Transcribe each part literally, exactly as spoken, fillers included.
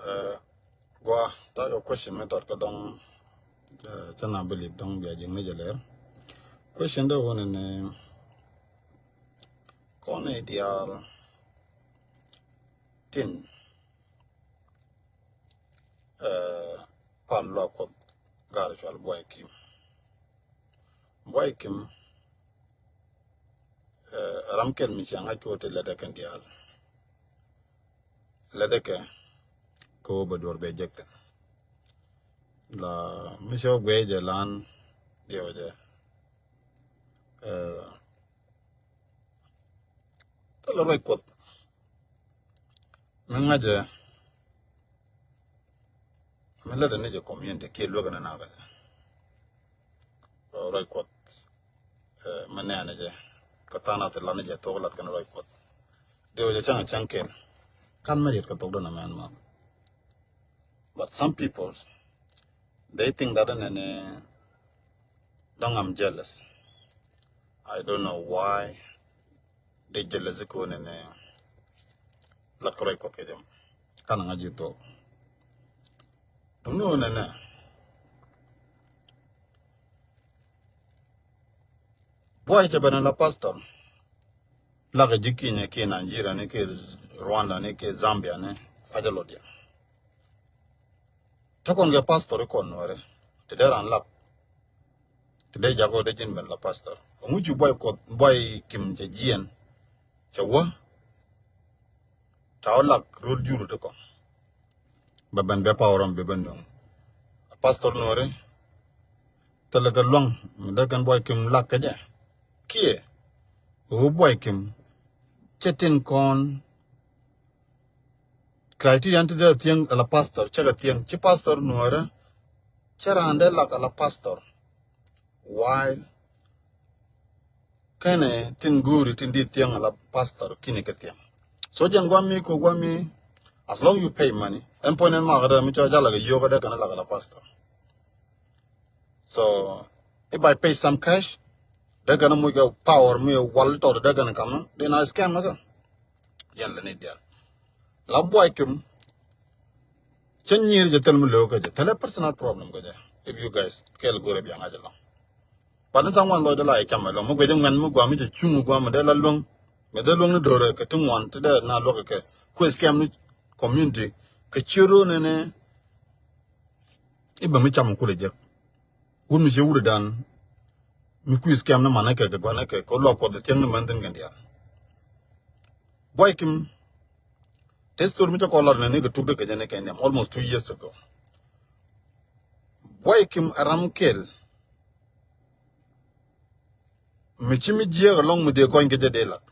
Ɛ, gua, ta̱a̱ kɛ question mi tɔt kä dɔŋ, ɛ, cä na believe dɔŋ bia ji̱ ŋäc ɛ lɛr. Question dee wun ni kɔn i̱ diaal tin, ɛ, pal luak Kuɔth gar cual Buay Kim. Buay Kim, ɛ, ram kɛl mi cia ŋa̱c kɛ wä ti lɛt ɛ kɛn diaal. Lɛt ɛ kɛ kɛ wä bɛ duɔr bɛ jek thin. La mi cɛ wä guiɛ jɛ lan diɛ wä jɛ. Ɛ, thilɛ ruac Kuɔth mi ŋa̱cɛ mi lätdɛ ni jɛ community kiɛ luäkɛ ni nakä jɛ. Ruac Kuɔth, ɛ, mi nɛɛni jɛ kä tha̱a̱ŋ nath ti lat ni jɛ thok lat kɛn ruac Kuɔth. Diɛ wä jɛ cäŋ a cäŋ kɛl. Kan mi riet kɛ thok dɔn a mɛn ma. But some people, they think that in any dɔŋ, I'm jealous. I don't know why they jealous ko nɛnɛ. Lat kɛ ruac Kuɔth kɛ jɛ. Kan ŋa̱c ji̱ thok. Duŋni wä nɛnɛ. Buay cɛ ben la pastor. Lakɛ ji̱ Kenya kiɛ Nigeria ni kiɛ Rwanda ni kiɛ Zambia ni. Facɛ lot yɛ. Te kɔn kɛ pastor ikɔn nuɔri. Ti dee ran lak. Ti dee jakɔ dee ji̱n ben la pastor. Ŋuci Buay Kuɔth, Buay Kim cɛ jiɛn. Cɛ wä. Ca wä lak rol jur ti kɔn. Bɛ ben bɛ power ɔm bɛ ben dɔŋ. A pastor nuɔri. Thilɛ kɛ luaŋ mi dee kɛn Buay Kim lak kɛ jɛ. Kiɛ. Ɣöö Buay Kim. Cɛ tin kɔn. Criterion ti dee thiäŋ ala pastor, cɛ kɛ thiäŋ. Ci pastor nuɔrɛ, cɛ raan dee lak ala pastor. While kɛnɛ tin go̱o̱ri tin di thiäŋ ala pastor kini kɛ thiäŋ. So jɛn guam mi ko guam mi, as long you pay money. Ɛn puɔ̱ny ɛn makɛ dee mi cɔ jalak a yio̱k a dee kɛn lak ala pastor. So if I pay some cash, dee kɛn muc kɛ power mi wal tɔt dee kɛn kam na dee na scam na kɛ. Yɛn lɛ ni dial. La Buay Kim. Cɛ nyiir jɛ thil mi lëw kä jɛ. Thilɛ personal problem kä jɛ. If you guys kɛl go̱rɛ bia ŋa̱c ɛlɔŋ. But ni tha̱a̱ŋ wan lɔcdä la yɛ cam ɛlɔŋ. Mi guɛc ŋuɛn mi guam mi cɛ cuŋ guam mi dee la luäŋ. Mi dee luäŋ ni do̱rɛ kɛ ti ŋuan ti dee na luäk kɛ. Kueth kɛm ni community. Kɛ ciö ro̱o̱ nɛnɛ. I̱ bɛ mi cam kulɛ jek. Wut mi ciö wut dan. Mi kueth kɛm ni manɛ kɛ kɛ guanɛ kɛ. Kɛ luak Kuɔth thiäŋ ni mɛn thin kɛn diaal. Buay Kim. Te story mi cä kɔn lar nɛ ni kɛ tuk dee kɛ jɛ ni kɛ niam almost two years ago. Buay Kim a ram kɛl. Mi ci mi jiɛɛk alɔŋ mi dee gɔny kɛ jɛ dee lat.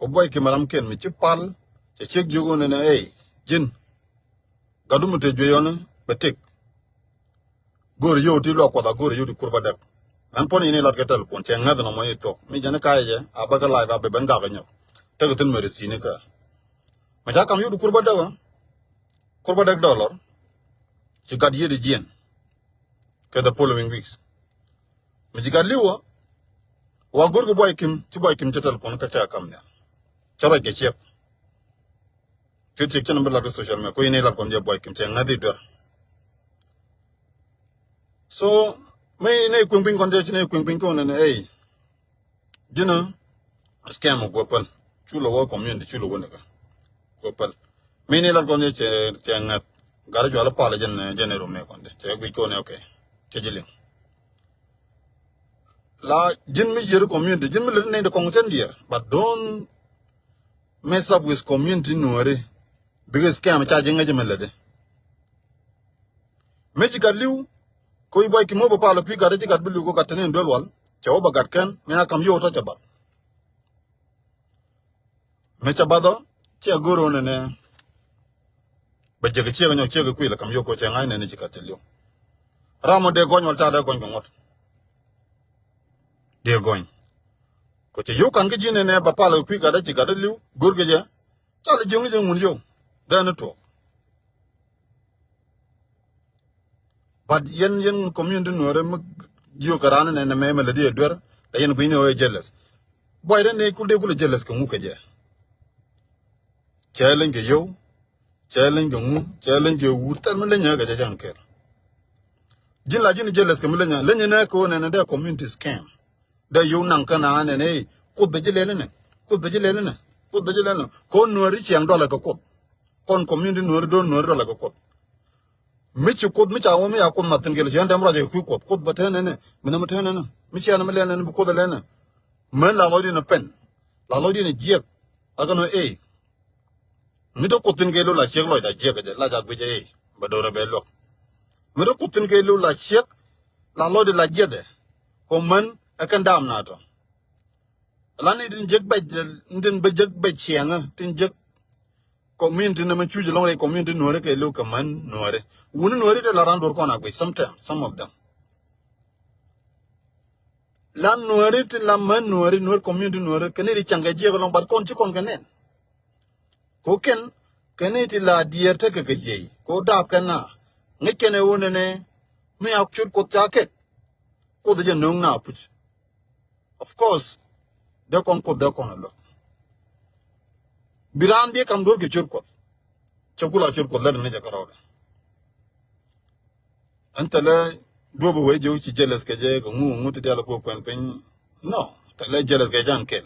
Ɔ Buay Kim a ram kɛl mi ci pal cɛ ciek jiök ɣöö nɛnɛ ey ji̱n. Gatdu mi te juey ɣɔni bɛ tëk. Go̱o̱r yio̱w ti luak Kuɔth a go̱o̱r yio̱w ti kur bädäk. Ɛn puɔ̱n yini lat kɛ telephone cɛ ŋäth nɔmɔ yi thuɔ̱k mi jɛn i̱ ka̱yɛ jɛ a bäkɛ live a bɛ ben gak inyɔk. Tekɛ thi̱n mɛ receiptni kä. Mɛ ca kam yio̱w ti kur bädäk ɔ. Kur bädäk dollar. Ci gat yiëëd i̱ jiɛn. Kɛ the following weeks. Mi ci gat li̱w ɔ. Wa go̱o̱r kɛ Buay Kim ci Buay Kim cɛ telephone kä cɛ kam nhial. Cɛ ruac kɛ ciɛk. Ti ti kɛn bi lat kɛ social media ko ini lat kɔn jɛ Buay Kim cɛ ŋa̱thi duer. So mi ne kueŋ piny kɔn jɛ ci ne kueŋ piny kɔn ne ey. Jina scam guɔ päl. Cu lɛ wä community cu lɛ wä ne ka guɔ päl. Mi ne lat kɔn jɛ cɛ cɛ ŋa̱th. Gat cual pal jɛn jɛn rum ne kɔn jɛ cɛ guic kɔn ne okay. Cɛ ji̱ liŋ. La ji̱n mi yier community ji̱n mi lät ne de kɔŋ cɛn dier but don't mess up with community nuɔri. Bikɛ scam ca ji̱ ŋäc mi lätdi. Mi ci gat li̱w ko i̱ Buay Kim wä bä pal ɔ kui̱ gat ci gat bi li̱w ko gat teni in duel wal cɛ wä bä gat kɛn mi a kam yio̱w tɔ cɛ bath. Mi cɛ bath ɔ ciɛ go̱r ɣän ɛnɛ. Bɛ jiɛk ciek nyɔk ciek kui̱ lɛ kam yio̱w ko cɛ ŋa̱c nɛn ci gat cɛ li̱w. Ram ɔ dee gɔny wal ca dee gɔny kɛ ŋuɔ̱t. Dee gɔny. Ko cɛ yio̱w kan kä ji̱n ɛnɛ bä pal ɔ kui̱ gat ci gat li̱w go̱r kɛ jɛ. Ca lɛ jiöŋni jɛ ŋun yio̱w dee ni tuɔɔk. But yɛn yɛn community nuɔrɛ mi jiök kɛ raan nɛ nɛ mɛ mɛ lɛ di ɛ duer. Lɛ yɛn gui̱ni ɛ jealous. Buay dee ni kul dee kul ɛ jealous kɛ ŋuk kɛ jɛ. Cɛ leny kɛ yio̱w. Cɛ leny kɛ ŋu, cɛ leny kɛ wut, thil mi leny kɛ jɛ cɛ kɛl. Ji̱n la ji̱n jealous kɛ mi leny, leny nɛ kɛ wä nɛnɛ dee community scam. Dee yio̱w naŋ kä na nɛnɛ, ey, Kuoth bɛ ji̱ lɛl inɛ, Kuoth bɛ ji̱ lɛl inɛ, Kuoth bɛ ji̱ lɛl inɛ. Kɛ wä Nuääri ciɛŋ dɔlɛ kɛ Kuoth. Kɔn community Nuääri do̱r Nuääri dɔlɛ kɛ Kuoth. Mi ci Kuoth, mi ca wä, mi ca Kuoth mat thi̱n kɛl, ciɛŋ dɛm ruac kɛ kui̱ Kuoth, Kuoth bɛ te nɛnɛ, mi nɛ mi te nɛnɛ. Mi ciɛ nɛ mi lɛl nɛnɛ, bi Kuoth lɛl inɛ. Män la lɔcdiɛn ɛ pɛn, la lɔcdiɛn ɛ jiɛk. Akɛ nɔ, ey. Mi te Kuoth thi̱n kɛ lo̱ la ciek lɔcdɛ jiɛk kɛ jɛ, la ca guic jɛ i̱ bɛ do̱rɛ bɛ luäk. Mi te Kuoth thi̱n kɛ lo̱ la ciek, la lɔcdɛ la jiɛthɛ. Kɔ män ɛ kɛn daam na tɔ. La ni tin jek bɛc, tin bɛ jek bɛc ciɛŋä, tin jek community nɛ mɛ cuc lɔŋ rɛy community Nuääri kɛ lo̱ kɛ män Nuääri. Wuni Nuääri te la ran do̱r kɔn a guic sometimes, some of them. La Nuääri ti la män Nuääri, Nuääri community Nuääri, kɛ ni ti cäŋ kɛ jiɛk lɔŋ, but kɔn ci kɔn kɛ nɛn. Ko kɛn, kɛ ni ti la diɛɛr tekɛ kɛ jiɛy, ko daap kɛn na, ŋäc kɛn ɛ wä nɛnɛ, mi a cot Kuoth ca kɛk, Kuoth jɛ no̱o̱ŋ na puc. Of course, dee kɔn Kuoth, dee kɔn a luäk. Bi raan bi kam duɔ̱r kɛ cot Kuɔth. Cɛ ku la cot Kuɔth lät ni jɛ kärɔɔdɛ. Ɛn thilɛ duɔ̱p wee jɛ wi̱ci jealous kɛ jɛ kɛ ŋu ŋu ti dial ku kuɛn piny. No, thilɛ jealous kɛ jɛ an kɛl.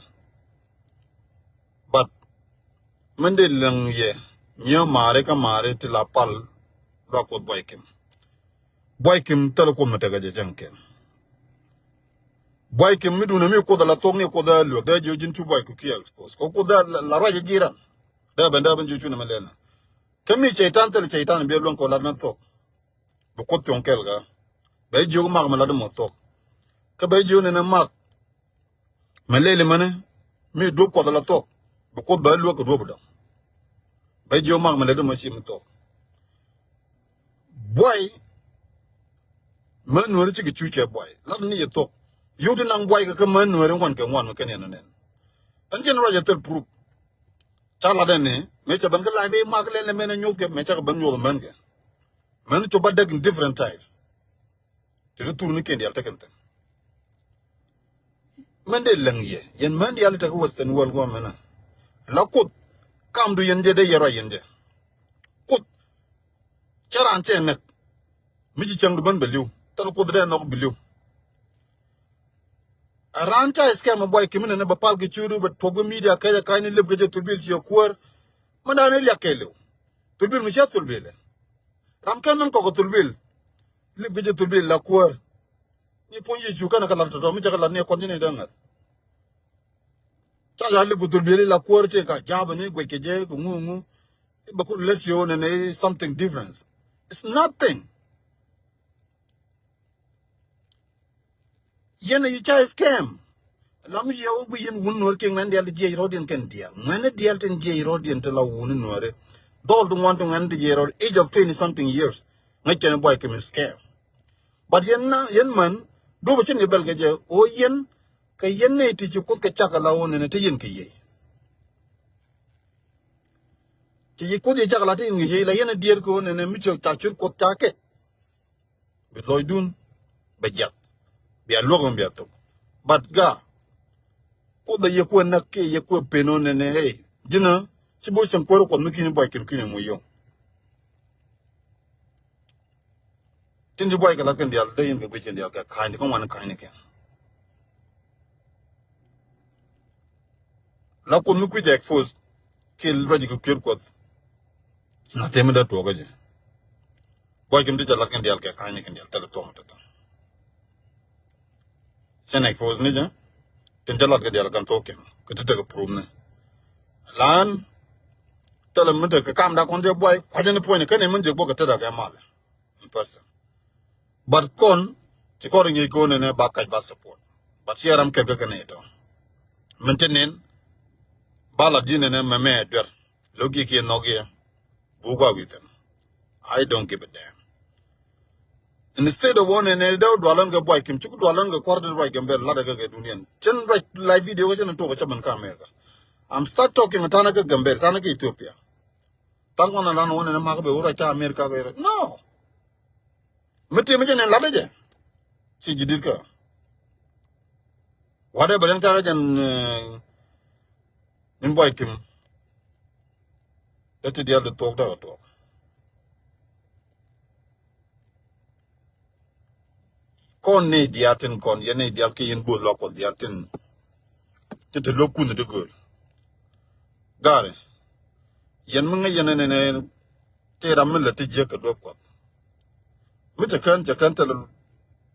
But min dee läŋ yɛ nyiee maari kä maari ti la pal luak Kuoth Buay Kim. Buay Kim thilɛ Kuoth mi tekɛ jɛ cɛ an kɛl. Buay Kim mi duundɛ mi Kuoth ala thok ni Kuoth a luek dee jiö ji̱n cu Buay Kim kiɛ expose. Kɛ Kuoth a la, la ruac a ji̱ ran. Dee ben dee ben jiö cu nɛ mɛ lɛl na. Kä mi cɛy-tan thil cɛy-tan bi luäŋ kɛ lat mɛ thok. Bi Kuoth cuɔ̱ŋ kɛl kä. Bɛ jiök mak mɛ lat mɔ thok. Kä bɛ jiök nɛnɛ mak. Mɛ lɛl mɛnɛ mi duɔ̱p Kuɔth ala thok. Bi Kuoth bɛ luäk kɛ duɔ̱p dɔ̱ŋ. Bɛ jiök mak mɛ lat mɔ ci mi thok. Buay. Män Nuääri cikɛ cuc kɛ Buay. Lat ni yɛ thok. Yio̱w ti naŋ Buay kɛ kä män Nuääri ŋuan kɛ ŋuan mɛ kɛn yɛn nɛn. Ɛn cɛn ruac ɛ thil proof. Ca lat ɛn ni mëë cɛ ben kä live mak lɛl ni mɛn ɛ nyuɔth kɛ mëë cakɛ ben nyuɔth män kɛ. Män cop ba däk in different types. Ti ti thur ni kɛn dial tekɛn thɛn. Män dee läŋ yɛ yɛn män dial tekɛ Western world guɔ mɛn a la Kuoth. Kamdu yɛn jɛ dee yɛ ruac yɛn jɛ. Kuoth cɛ raan cɛ näk. Mi ci cäŋdu ben bɛ li̱w thil Kuoth dee nhɔk bi li̱w. A raan ca scam a Buay Kim inɛnɛ bɛ pal kɛ cudu bɛ tuɔk bɛ media kɛc a ka̱ny ni lip kɛ jɛ Thulbil ciɛ kuäär. Mɛ da̱a̱n ni liak kɛɛliw. Thulbil mi cia Thulbil ɛ ram kɛn min kɔk a Thulbil. Lip kɛ jɛ Thulbil la kuäär. Ni puɔ̱ny Yecu kɛn a kɛ lat tɔ̱tɔ̱ mi cɛ kɛ lat ni ɛ kɔn ci ni dee ŋäth. Ca ca lip kɛ Thulbil la kuäär tëë ka ja̱a̱p ni guec kɛ jɛ kɛ ŋu ŋu. I̱ bɛ kun lät ciɛ wä nɛnɛ i̱ something different. It's nothing. Yɛn a yi ca scam. Lam yɛ wä gui yɛn wun Nuäär kiɛ ŋuɛn dial ti jiɛc rɔɔdiɛn kɛn dial. Ŋuɛn dial tin jiɛc rɔɔdiɛn ti la wun Nuääri. Dhɔl ti ŋuan ti ŋuɛn ti jiɛc rɔɔd age of twenty something years. Ŋäc kɛn Buay Kim scam. But yɛn na, yɛn män, duɔ̱p a cin kɛ bɛl kɛ jɛ, ɣöö yɛn, kɛ yɛn nɛy ti ci Kuoth kɛ cak ala ɣöö nɛnɛ te yɛn kɛ yiey. Ti ci Kuoth yɛ cak ala te yɛn kɛ yiey, la yɛn a diɛɛr kɛ ɣöö nɛnɛ mi cɛ ca cur Kuoth ca kɛ. Bi lɔcdun bɛ jiath. Bia luäk mi bia thok. But ga Kuoth a yɛ kuɛ näk kiɛ yɛ kuɛ pen ɣöö nɛnɛ, hey, ji̱n a ci bo̱ cäŋ kuäär Kuɔth mi ki̱n i̱ Buay Kim ki̱n i̱ muc yɔ̱ŋ. Tin ci Buay kɛ lat kɛn diaal dee yɛn kɛ guic kɛn diaal kɛ ka̱ny ti kä ŋuan ka̱ny ni kɛn. La Kuoth mi kui̱c expose kiɛ ruac kɛ kui̱r Kuɔth. Na temi dee tuɔɔk kä jɛ. Buay Kim ti ca lat kɛn diaal kɛ ka̱ny ni kɛn diaal thilɛ thuɔ̱k mi tɔ̱tɔ̱. Cɛn expose ni jɛ. Tin ca lat kɛ diaal kɛn thuɔ̱k kɛn kɛ ti tekɛ proof ni. Lan thilɛ mi tekɛ kam da kɔn jɛ Buay kuacä ni puɔ̱ny ni kɛn ni min jɛ bok kɛ tetdä kɛ mal in person. But kɔn ci kɔn ri ŋi̱i̱c kɔn nɛnɛ ba kac ba support. But ciɛ ram kɛt kä kɛn ni tɔ. Min ti nin ba la di nɛnɛ mɛmɛ duer. Lo̱k gi̱i̱ kiɛ nhɔk yɛ. Buk a wi̱i̱ thi̱n. I don't give a damn. Instead of one nɛnɛ dee dualän kɛ Buay Kim cuk dualän kɛ kua̱r di ruac Gambel lat kɛ kɛ duniɛn. Cɛn ruac live video kä cɛn tok kä cä min kä America. I'm start talking tanä kä Gambel tanä kä Ethiopia. Thaŋ kɔn a lan wä nɛn mak bɛ wä ruac kä America kɛ ruac. No. Mi tim mi jɛ nɛn lat jɛ. Ci ji̱ dit kä. Whatever den takä jɛn, eh, in Buay Kim. Dee ti diaal ti thuɔk dee kɛ tuɔk. Kɔn nɛy diaal tin kɔn yɛn nɛy diaal ki yɛn bo̱o̱th lɔk Kuɔth diaal tin ti te lo̱k kun ti gööl. Gaari yɛn mi ŋäc yɛn ɛn ɛn tëë ram mi lät ti jiäk kɛ duɔ̱p Kuɔth. Mi cɛ kän cɛ kän thil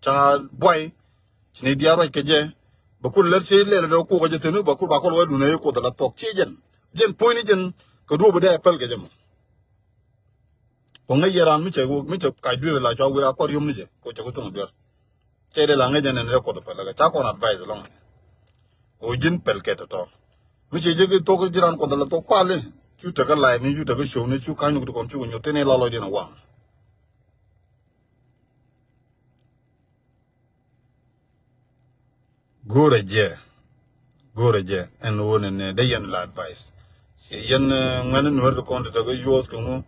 ca buay ci nɛy diaal ruac kɛ jɛ. Bɛ kul lät ci lɛl dee kuk kɛ jɛ thin bɛ kul ba kul wä dun ɛ Kuoth la thuɔk ci jɛn jɛn puɔ̱nyni jɛn kɛ duɔ̱p dee ɛ päl kɛ jɛ mɔ. Kɔ ŋäc yɛ ran mi cɛ mi cɛ kac duer la cua wee a kɔr yom ni cɛ kɔ cɛ ku thuŋ duer. Cɛ dee la ŋäc ɛn ɛn dee Kuoth pɛl lɛ kɛ ca kɔn advice lɔŋ. Kɔ ji̱n pɛl kɛ tɔtɔ mi cɛ jek thok ji̱ ran Kuoth la thok pali. Cu tekɛ live ni cu tekɛ show ni cu ka̱ny ni ku ti kɔn cu ku nyuth thin i̱ la lɔcdiɛn a waŋ. Go̱o̱rɛ jɛ. Go̱o̱rɛ jɛ ɛn ɣöö nɛnɛ dee yɛn la advice. Ci yɛn ŋuɛn nuɛr ti kɔn ti tekɛ yuɔth kɛ ŋu.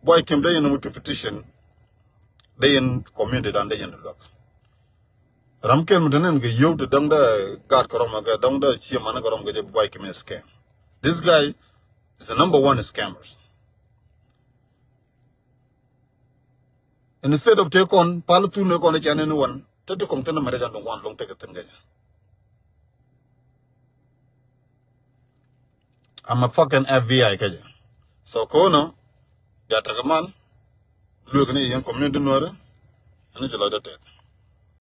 Buay Kim dee yɛn ŋu ti petition. Dee yɛn community dan dee yɛn luäk. Ram kel mi te nɛn kɛ yio̱w ti däŋ dee gat kɛ rɔm kɛ däŋ dee cie man kɛ rɔm kɛ jɛ Buay Kim scam. This guy is the number one scammers. Instead of tëë kɔn pal thun ëë kɔn ëë cɛ nɛn wan te ti kɔŋ te ni mɛt ɛ can duŋ wan loŋ tekɛ thin kɛ jɛ. I'm a fucking F B I kɛ jɛ. So ko̱nɔ bia tekɛ mal luek ni yɛn community nuɔri. Ɛn ci lɔcdä tɛth.